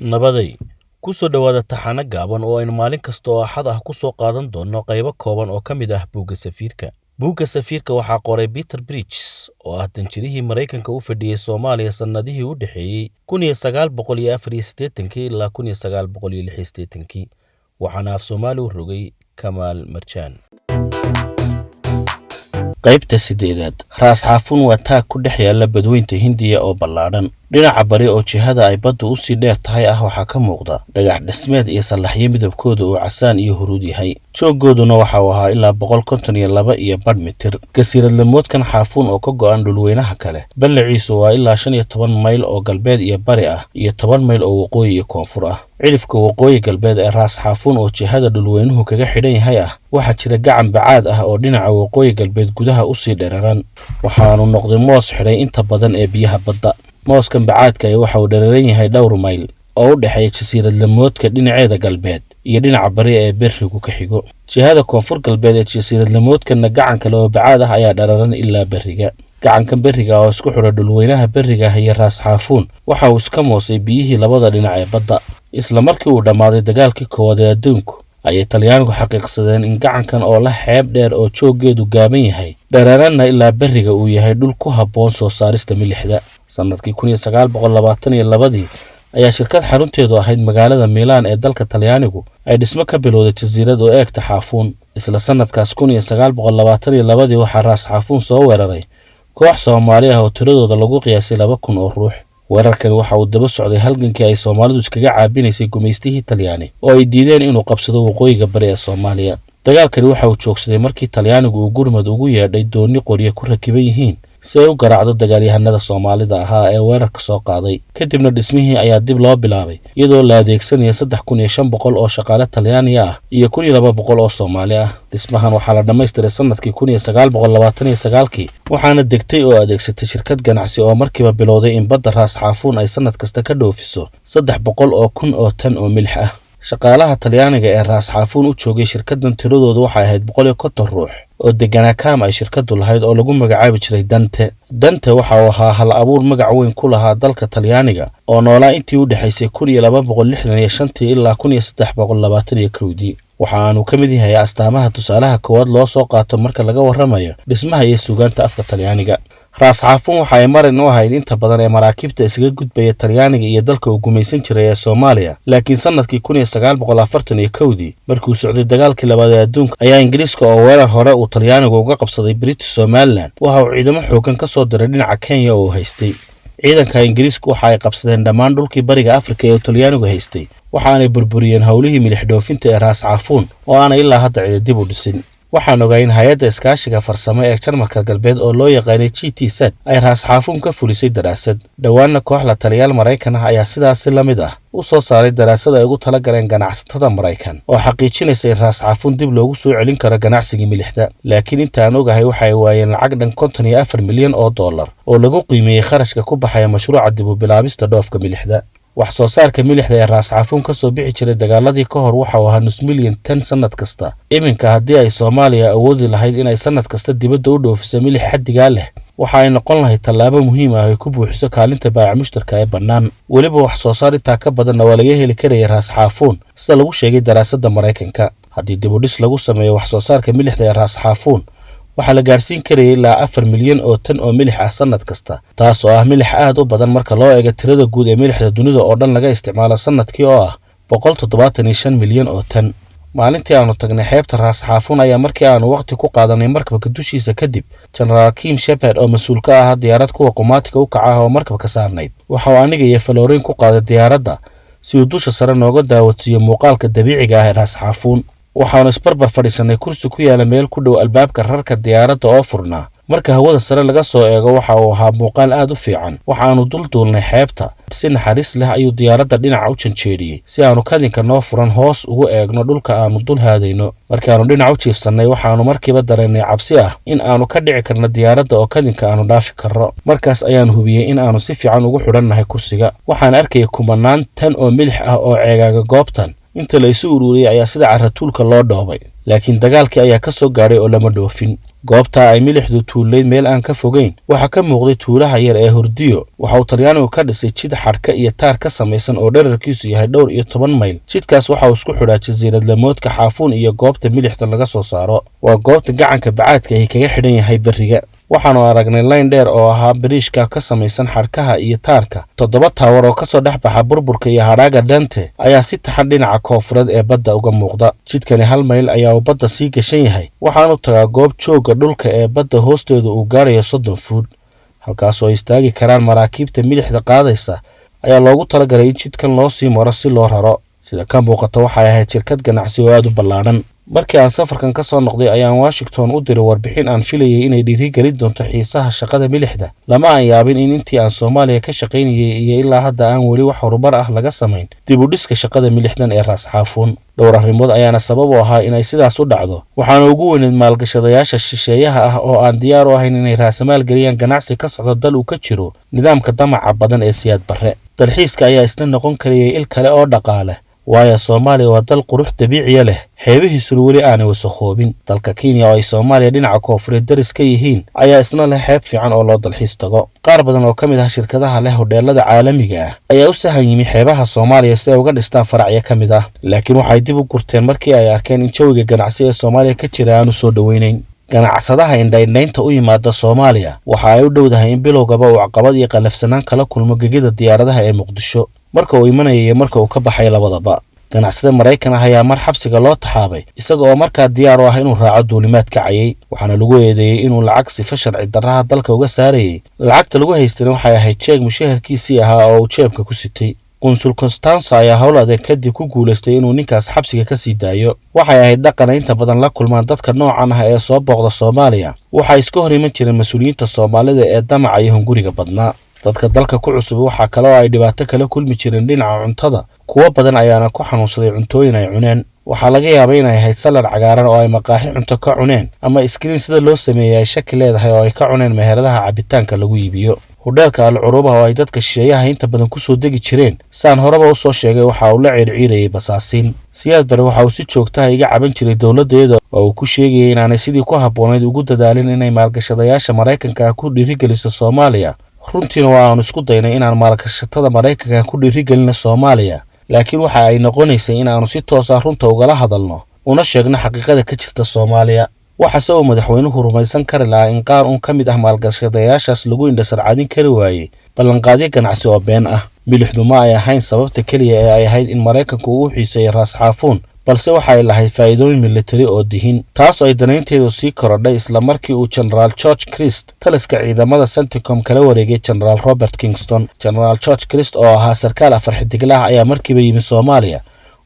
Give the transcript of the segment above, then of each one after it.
Nabaday, ku soo dhowaada taxane gaaban oo aynu maalin kasta oo Axad ah ku soo qaadan doonno qaybo kooban oo ka mid ah Buugga Safiirka. Buugga Safiirka waxaa qoray Peter Bridges, oo ah danjirihii Maraykanka u fadhiyay Soomaaliya sannadihii u dhexeeyay 1984 ilaa 1986, waxaana af Soomaali u rogay Kamaal Marjaan. Qaybta sideedaad. Raas Xaafuun waa taag ku dhex yaalla badweynta Hindiya oo ballaadhan. Dhinaca bari oo jihada ay baddu u sii dheer tahay ah waxaa ka muuqda dhagax dhismeed iyo sallaxyo midabkooda uu casaan iyo huruud yahay. Jooggooduna waxa uu ahaa ilaa 152.5 mitir. Gasiiradlamoodkan Xaafuun oo ka go'an dhulweynaha kale, ballaciisu waa ilaa 15 mayl oo galbeed iyo bari ah iyo 10 mayl oo waqooyi iyo koonfur ah. Cidhifka waqooyi galbeed ee Raas Xaafuun oo jihada dhulweynuhu kaga xidhan yahay ah waxaa jira gacan bacaad ah oo dhinaca waqooyi galbeed gudaha u sii dheeraran. Waxaanu noqday moos xidhay inta badan ee biyaha badda. Mooskan bacaadka ahi waxa uu dheeraran yahay dhowr mayl oo u dhexeeya jasiiradlamoodka dhinaceeda galbeed iyo dhinaca bari ee berrigu ka xigo. Jihada koonfur galbeed ee jasiiradlamoodkana gacan kale oo bacaad ah ayaa dheeraran ilaa berriga. Gacankan berriga oo isku xidha dhulweynaha berriga ah iyo Raas Xaafuun waxa uu iska moosay biyihii labada dhinac ee badda. Isla markii uu dhammaaday dagaalkii koowaad ee adduunku, ayay Talyaanigu xaqiiqsadeen in gacankan oo leh xeeb dheer oo jooggeedu gaaban yahay, dheeraranna ilaa berriga uu yahay dhul ku habboon soo saarista milixda. Sannadkii 1922 ayaa shirkad xarunteedu ahayd magaalada Milaan ee dalka Talyaanigu ay dhismo ka bilowday jasiirad oo eegta Xaafuun. Isla sannadkaas 1922 waxaa Raas Xaafuun soo weeraray koox Soomaali ah oo tiradooda lagu qiyaasay 2000 oo ruux. Weerarkani waxa uu daba socday halgankii ay Soomaalidu iskaga caabinaysay gumaystihii Talyaani oo ay diideen inuu qabsado waqooyiga bari ee Soomaaliya. Dagaalkani waxa uu joogsaday markii Talyaanigu uu gurmad ugu yeedhay dooni qoryo ku rakiban yihiin si ay u garaacdo dagaalyahanada Soomaalida ahaa ee weerarka soo qaaday. Kadibna dhismihii ayaa dib loo bilaabay iyadoo la adeegsanayo 3500 oo shaqaale Talyaani ah iyo 1200 oo Soomaali ah. Dhismahan waxaa la dhammaystiray sannadkii 1929, waxaana degtay oo adeegsatay shirkad ganacsi oo markiiba bilowday in badda Raas Xaafuun ay sannad kasta ka dhoofiso 300,000 oo tan oo milix ah. Shaqaalaha Talyaaniga ee Raas Xaafuun u joogay shirkaddan tiradoodu waxay ahayd 150 ruux oo deganaa kaam ay shirkaddu lahayd oo lagu magacaabi jiray Dante. Dante waxa uu ahaa hal abuur magac weyn ku lahaa dalka Talyaaniga oo noolaa intii u dhexaysay 1265 ilaa 1321. Waxa aanu ka mid yahay astaamaha tusaalaha koowaad loo soo qaato marka laga warramayo dhismaha iyo suugaanta afka Talyaaniga. Raas Xaafuun waxa ay marin u ahayd inta badan ee maraakiibta isaga gudbaya Talyaaniga iyo dalka uu gumaysan jiray ee Soomaaliya. Laakiin sannadkii 1941 markii uu socday dagaalkii labaad ee adduunka ayaa Ingiriiska oo weerar hore uu Talyaanigu uga qabsaday British Somaliland waxa uu ciidamo xooggan ka soo diray dhinaca Kenya oo uu haystay. Ciidanka Ingiriisku waxa ay qabsadeen dhammaan dhulkii bariga Afrika ee uu Talyaanigu haystay, waxaanay burburiyeen howlihii milix dhoofinta ee Raas Xaafuun oo aanay ilaa hadda cidi dib u dhisin. Waxaan ogaa in hay-adda iskaashiga farsamo ee Jarmalka Galbeed oo loo yaqaanay GTZ ay Raas Xaafuun ka fulisay daraasad. Dhowaanna koox la taliyaal Maraykan ah ayaa sidaasi la mid ah u soo saaray daraasad ay ugu talagaleen ganacsatada Maraykan oo xaqiijinaysa in Raas Xaafuun dib loogu soo celin karo ganacsigii milixda. Laakiin inta aan ogahay waxa ay waayeen lacag dhan 54 milyan oo dollar oo lagu qiimeeyey kharashka ku baxaya mashruuca dib u bilaabista dhoofka milixda. Wax soo saarka milixda ee Raas Xaafuun ka soo bixi jiray dagaaladii ka hor waxa uu ahaa nus milyan tan sannad kasta. Iminka haddii ay Soomaaliya awoodi lahayd inay sannad kasta dibadda u dhoofiso milix xaddigaa leh, waxa ay noqon lahayd tallaabo muhiim ah oo ay ku buuxiso kaalinta baayac mushtarka ee bannaan. Weliba wax soo saar intaa ka badanna waa laga heli karaya Raas Xaafuun sida lagu sheegay daraasadda Maraykanka. Haddii dib u dhis lagu sameeyo wax soo saarka milixda ee Raas Xaafuun, waxaa la gaarsiin karayay ilaa 4 milyan oo tan oo milix ah sannad kasta, taas oo ah milix aad u badan marka loo eego tirada guud ee milixda dunida oo dhan laga isticmaalo sannadkii oo ah 175 milyan oo tan. Maalintii aanu tagnay xeebta Raas Xaafuun ayaa markii aanu waqti ku qaadanay markabka dushiisa kadib, Jenaraal Kim Shepherd oo mas-uul ka ahaa diyaarad kuwa qumaatiga u kaca ah oo markabka saarnayd, waxa uu aniga iyo Faloorin ku qaaday diyaaradda si uu dusha sare nooga daawadsiiyo muuqaalka dabiiciga ah ee Raas Xaafuun. Waxaanu isbarbar fadhiisanay kursi ku yaala meel ku dhow albaabka rarka diyaaradda oo furnaa. Marka hawada sare laga soo eego waxa uu ahaa muuqaal aad u fiican. Waxaanu dul duulnay xeebta. Si naxariis leh ayuu diyaaradda dhinaca u janjeeriyey si aanu kadinka noo furan hoos ugu eegno dhulka aanu dul haadayno. Markaannu dhinac u jiifsannay waxaanu markiiba dareennay cabsi ah in aanu ka dhici karno diyaaradda oo kadinka aanu dhaafi karro. Markaas ayaan hubiyey in aanu si fiican ugu xidhannahay kursiga. Waxaan arkayay kumanaan tan oo milix ah oo ceegaaga goobtan. Inta la isu ururiyey ayaa sida carratuulka loo dhoobay, laakiin dagaalkii ayaa ka soo gaadhay oo lama dhoofin. Goobtaa ay milixdu tuulayd meel aan ka fogayn waxaa ka muuqday tuulaha yar ee Hurdiyo. Waxa uu Talyaanigu ka dhisay jid xadhka iyo taar ka samaysan oo dhererkiisu yahay dhowr iyo toban mayl. Jidkaas waxa uu isku xidhaa jasiirad lamoodka Xaafuun iyo goobta milixda laga soo saaro. Waa goobta gacanka bacaadka ahi kaga xidhan yahay berriga. Waxaannu aragnay layn dheer oo ahaa biriishka ka samaysan xadhkaha iyo taarka. 7 taawar oo ka soo dhex baxa burburka iyo hadhaaga Dante ayaa si taxan dhinaca koonfureed ee badda uga muuqda. Jidkani 1 mayl ayaa uu badda sii gashan yahay, waxaanu tagaa goob joogga dhulka ee badda hoosteedu uu gaarayo 30 fuud, halkaasoo ay istaagi karaan maraakiibta milixda qaadaysa. Ayaa loogu talagalay in jidkan loo sii maro si loo raro. Sida ka muuqata, waxay ahayd shirkad ganacsi oo aad u ballaadhan. Markii aan safarkan ka soo noqday ayaan Washington u diray warbixin aan filayay inay dhiirigelin doonto xiisaha shaqada milixda. Lama aan yaabin in intii aan Soomaaliya ka shaqaynayay iyo ilaa hadda aan weli wax horumar ah laga samayn dib u dhiska shaqada milixdan ee Raas Xaafuun. Dhowr arrimood ayaana sabab u ahaa inay sidaas u dhacdo, waxaana ugu weyneyd maalgashadayaasha shisheeyaha ah oo aan diyaar u ahayn inay raasamaal geliyaan ganacsi ka socda dal uu ka jiro nidaamka damaca badan ee Siyaad Barre. Dalxiiska ayaa isna noqon karayay il kale oo dhaqaale, waayo Soomaaliya waa dal qurux dabiiciya leh, xeebihiisuna weli aanay wasakhoobin. Dalka Kenya oo ay Soomaaliya dhinaca koonfureed daris ka yihiin ayaa isna leh xeeb fiican oo loo dalxiis tago. Qaar badan oo ka mid ah shirkadaha leh hodheelada caalamiga ah ayaa u sahan yimi xeebaha Soomaaliya si ay uga dhistaan faracyo ka mid ah, laakiin waxay dib u gurteen markii ay arkeen in jawiga ganacsi ee Soomaaliya ka jira aanu soo dhoweynayn. Ganacsadaha indhaindhaynta u yimaada Soomaaliya waxa ay u dhowdahay in bilowgaba uu caqabad iyo qallafsanaan kala kulmo gegida diyaaradaha ee Muqdisho, marka uu imanaya iyo marka uu ka baxay labadaba. Ganacsade Maraykan ah ayaa mar xabsiga loo taxaabay isaga oo markaa diyaar u ah inuu raaco duulimaad kacayay, waxaana lagu eedeeyey inuu lacag sifa sharci darraha dalka uga saarayay. Lacagta lagu haystana waxay ahayd jeeg mushaharkiisii ahaa oo uu jeebka ku sitay. Qunsul Constanzo ayaa howl adeeg kadib ku guulaystay inuu ninkaas xabsiga ka sii daayo. Waxay ahayd dhaqan ay inta badan la kulmaan dadka noocan ah ee soo booqda Soomaaliya. Waxay iska hor iman jireen mas-uuliyiinta Soomaalida ee damaca iyo hunguriga badnaa. Dadka dalka ku cusub waxaa kale oo ay dhibaato kala kulmi jireen dhinaca cuntada. Kuwo badan ayaana ku xanuunsaday cuntooyin ay cuneen. Waxaa laga yaabay inay ahayd salad cagaaran oo ay maqaaxi cunto ka cuneen, ama iskriin sida loo sameeyey ay shaki leedahay oo ay ka cuneen meheradaha cabitaanka lagu iibiyo. Hodheelka Al Curuba oo ay dadka shisheeyaha inta badan ku soo degi jireen, saan horeba u soo sheegay, waxa uu la ciirciirayay basaasiin. Siyaad Barre waxa uu si joogtaha iga caban jiray dowladdeeda oo uu ku sheegayay inaanay sidii ku habboonayd ugu dadaalin inay maalgashadayaasha Maraykanka ah ku dhiirigeliso Soomaaliya. Runtiina waa aanu isku daynay inaan maalgashatada Maraykanka ku dhiirigelino Soomaaliya, laakiin waxa ay noqonaysay in aanu si toos ah runta ugala hadalno una sheegno xaqiiqada ka jirta Soomaaliya. Waxaase uu madaxweynuhu rumaysan kari lahaa in qaar uun ka mid ah maalgashadayaashaas lagu indhasarcadin kari waayey ballanqaadyo ganacsi oo been ah. Milixdu ma ay ahayn sababta keliya ee ay ahayd in Maraykanku uu xiiseeyo Raas Xaafuun, balse waxa ay lahayd faa'iidooyin militari oo dihin, taas oo ay danaynteedu sii korodhay isla markii uu Genaraal George Christ taliska ciidamada Centicom kala wareegay Genaraal Robert Kingston. Genaraal George Christ oo ahaa sarkaal afar xidiglah ayaa markiiba yimi Soomaaliya.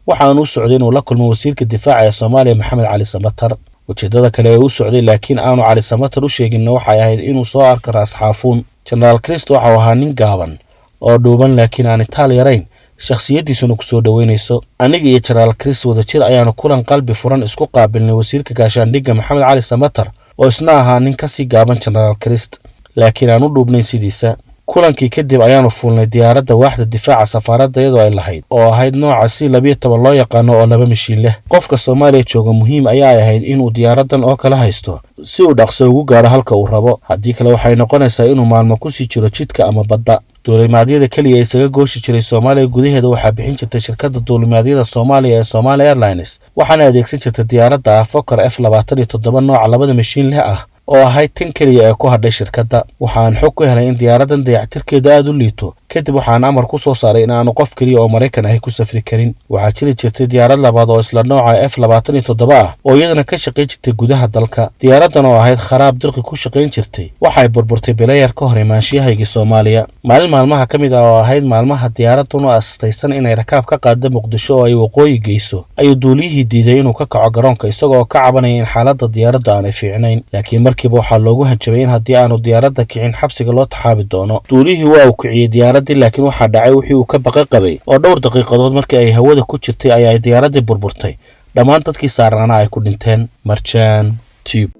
Waxaanu u socday inuu la kulmo wasiirka difaaca ee Soomaaliya Maxamed Cali Samatar. Ujeeddada kale ee u socday laakiin aanu Cali Samatar u sheeginna waxay ahayd inuu soo arko Raas Xaafuun. Genaraal Christ waxa uu ahaa nin gaaban oo dhuuban laakiin aan itaal yarayn, shakhsiyaddiisuna ku soo dhoweynayso. Aniga iyo Genaraal Christ wadajir ayaanu kulan qalbi furan isku qaabilnay wasiirka gaashaandhigga Maxamed Cali Samatar oo isna ahaa nin ka sii gaaban Genaraal Christ laakiin aan u dhuubnayn sidiisa. Kulankii kadib ayaanu fuulnay diyaaradda waaxda difaaca safaaradda iyadoo ay lahayd oo ahayd nooca C-12 loo yaqaano oo 2 mishiin leh. Qofka Soomaaliya jooga muhiim ayaa ay ahayd inuu diyaaraddan oo kala haysto si uu dhaqso ugu gaadho halka uu rabo, haddii kale waxay noqonaysaa inuu maalmo ku sii jiro jidka ama badda. Duulimaadyada keliya ee isaga gooshi jiray Soomaaliya gudaheeda waxaa bixin jirtay shirkadda duulimaadyada Soomaaliya ee Somali Airlines, waxaana adeegsan jirtay diyaaradda ah Fokker F-27 nooca 2 mishiin leh ah oo ahayd tan keliya ee ku hadhay shirkadda. Waxaan xog ku helay in diyaaraddan dayactirkeedu aad u liito. Kadib waxaan amar ku soo saaray in aanu qof keliya oo Maraykan ahi ku safri karin. Waxaa jiri jirtay diyaarad labaad oo isla nooca F-27 ah oo iyadana ka shaqayn jirtay gudaha dalka. Diyaaraddan oo ahayd kharaab dirqi ku shaqayn jirtay waxay burburtay bilayar ka hor imaanshiyahaygii Soomaaliya. Maalin maalmaha ka mid ah oo ahayd maalmaha diyaaraddan u astaysan inay rakaab ka qaaddo Muqdisho oo ay waqooyi geyso, ayuu duuliyihii diiday inuu ka kaco garoonka isagoo ka cabanaya in xaaladda diyaaraddu aanay fiicnayn. Laakiin markiiba waxaa loogu hanjabay in haddii aanu diyaaradda kicin xabsiga loo taxaabi doono. Duuliyihii waa uu kiciyey diyaaraddii, laakiin waxaa dhacay wixii uu ka baqa qabay oo dhowr daqiiqadood markii ay hawada ku jirtay ayaa ay diyaaraddii burburtay. Dhammaan dadkii saarnaana ay ku dhinteen. Marjaan Tube.